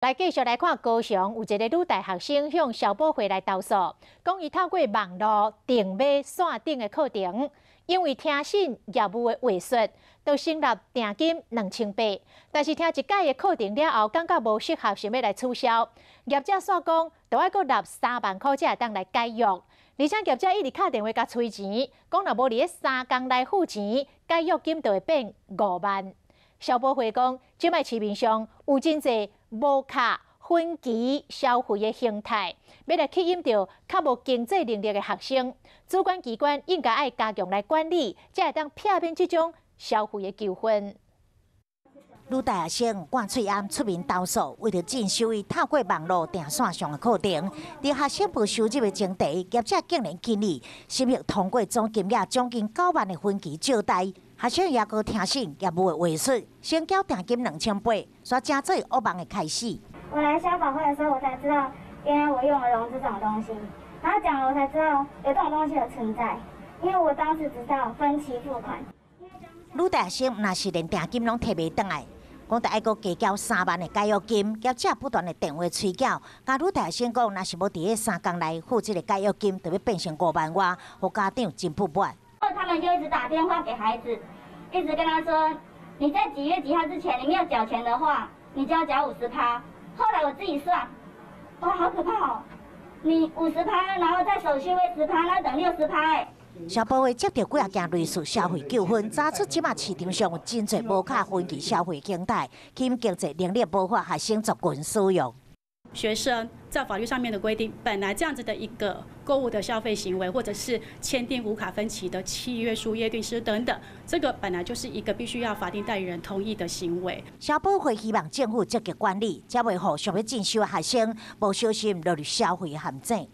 來繼續來看高雄有一个女大學生向消保會來投訴，講伊透過網路訂買線頂的課程，因為聽信業務的話術，就先納訂金2800，但是聽一擺的課程了後，感覺無適合，想欲來取消。業者煞講，著愛閣納3萬箍才會當來解約，而且業者一直敲電話共催錢，講若無佇咧3工內付錢，解約金就會變5萬。消保會講，這擺市面上有真濟無卡分期消費的形態，欲來吸引著較無經濟能力的學生，主管機關應該愛加強來管理，才會當避免這種消費的糾紛。女大學生冠翠安出面投訴，為著進修，伊透過網路訂線上的課程，佇學生無收入的前提，業者竟然建議審核通過總金額將近9萬的分期借貸，學生也閣聽信業務的話術，先繳訂金2800，煞成做噩夢的開始。我來消保會的時候，我才知道原來我用了融資這種東西，然後講了我才知道有這種東西的存在，因為我當時只知道分期付款。女大學生若是連訂金攏提袂轉來，講著愛閣加繳三萬的解約金，業者不斷的電話催繳。共女大學生講，若是無佇咧3工內付這个解約金，就欲變成5萬外，予家長真不滿。他們就一直打電話給孩子，一直跟他說：你在幾月幾號之前，你沒有繳錢的話，你就要繳50趴。後來我自己算，哇，好可怕哦！你五十趴，然後再手續費10趴，那等60趴欸。消保會接著幾仔件類似消費糾紛，查出這馬市場上有真濟無卡分期消費形態，吸引經濟能力無法學生族群使用。學生在法律上面的規定，本來這樣子的一個購物的消費行為，或者是簽訂無卡分期的契約書、約定書等等，這個本來就是一個必須要法定代理人同意的行為。消保會希望政府積極管理，才袂予想欲進修的學生無小心落入消費陷阱。